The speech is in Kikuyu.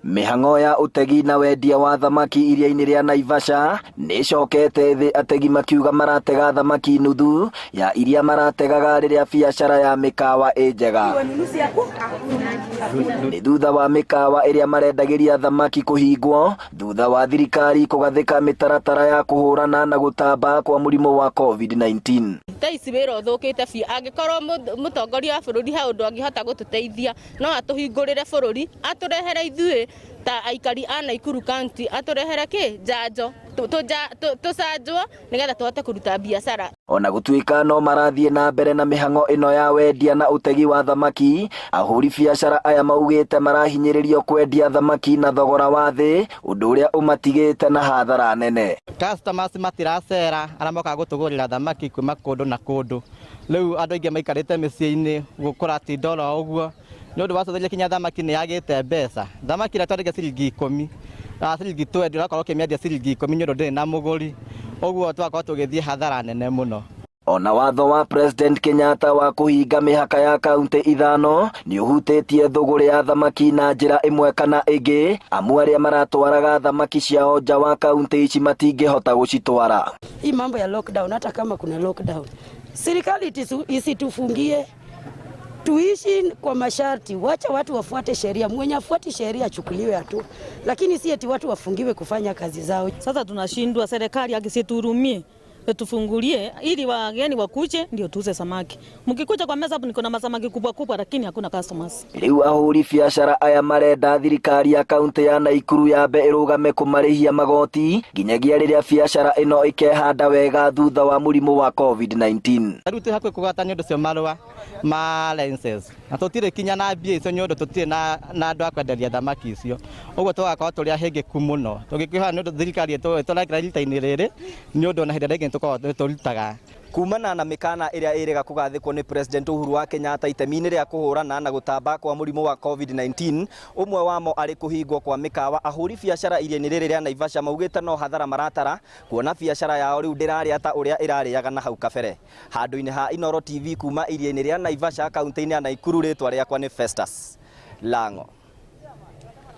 Mĩhang'o ya ũtegi na wendia wa thamaki iria-inĩ rĩa Naivasha nĩ ĩcokete thĩ, ategi makiuga maratega thamaki nuthu ya iria marategaga rĩrĩa biacara ya mĩkawa ĩ njega. Nĩ thutha wa mĩkawa ĩrĩa marendagĩria thamaki kũhingwo thutha wa thirikari kũgathĩka mĩtaratara ya kũhũrana na gũtamba kwa mũrimũ wa COVID-19. Thaa ici wĩra ũthũkĩte biũ, angĩkorwo mũtongoria wa bũrũri he ũndũ angĩhota gũtũteithia, no atũhingũrĩre bũrũri, atũrehere ithuĩ ta aikari a Nakuru County, atũrehere kĩ njanjo, tũcanjwo nĩgetha tũhote kũruta biacara. Ona gũtuĩka no marathiĩ na mbere na mĩhang'o ĩno ya wendia na ũtegi wa thamaki, ahũri biacara aya maugĩte marahinyĩrĩrio kwendia thamaki na thogora wa thĩ, ũndũ ũrĩa ũmatigĩte na hathara nene. Customers matiracera arĩa mokaga gũtũgũrĩra thamaki kuma kũndũ na kũndũ. Rĩu andũ aingĩ maikarĩte mĩciĩ-inĩ kũratinda oro ũguo nĩ ũndũ wa cũthĩrĩria kinya thamaki nĩ yagĩte mbeca. Thamaki ĩrĩa twendagia ciringi 10, ciringi 20 ũrakorwo ũkĩmĩendia ciringi 10 nĩ ũndũ ndĩrĩ na mũgũri, ũguo tũgakorwo tũgĩthiĩ hathara nene mũno. Ona watho wa President Kenyatta wa kũhinga mĩhaka ya kaunti ithano nĩ ũhutĩtie thũgũrĩ ya thamaki na njĩra ĩmwe kana ĩngĩ, amu arĩa maratwaraga thamaki ciao nja wa kaunti ici matingĩhota gũcitwara. Hii mambo ya lockdown, hata kama kuna lockdown, serikali isitufungie, tuishi kwa masharti, wacha watu wafuate sheria. Mwenye afuati sheria achukuliwe hatua, lakini si eti watu wafungiwe kufanya kazi zao. Sasa tunashindwa, serikali akisituhurumie tufungulie ili wageni wakuje ndio tuuze samaki. Mkikuja kwa meza hapo niko na masamaki kubwa kubwa, lakini hakuna customers. Rĩu ahũri biacara aya marenda thirikari ya kaunti ya Nakuru yambe ĩrũgame kũmarĩhia magoti nginyagia rĩrĩa biacara ĩno ĩkehanda wega thutha wa mũrimũ wa COVID-19. Rĩu twĩ hakuhĩ kũgwata nĩ ũndũ cio marũa ma license na tũtirĩ kinya na mbia icio nĩ ũndũ tũtirĩ na andũ a kwenderia thamaki icio, ũguo tũgakorwo tũrĩ ahĩngĩku mũno tũgĩkĩhoya nĩ ũndũ thirikari ĩtũrengera rita-inĩ rĩrĩ nĩ ũndũ ona hĩndĩ ĩrĩa ĩngĩ nĩtũkoragwo tũrutaga. Kumana na mĩkana ĩrĩa ĩrĩga kũgathĩkwo nĩ President Uhuru wa Kenyatta itemi-inĩ rĩa kũhũrana na gũtamba kwa mũrimũ wa COVID-19, ũmwe wamo arĩ kũhingwo kwa mĩkawa, ahũri biacara iria-inĩ rĩrĩ rĩa Naivasha maugĩte no hathara maratara kuona biacara yao rĩu ndĩrarĩa ta ũrĩa ĩrarĩaga na hau kabere. Handũ-inĩ ha Inooro TV kuma iria-inĩ rĩa Naivasha kaunti-inĩ ya Nakuru, rĩtwa rĩakwa nĩ Festus Lango.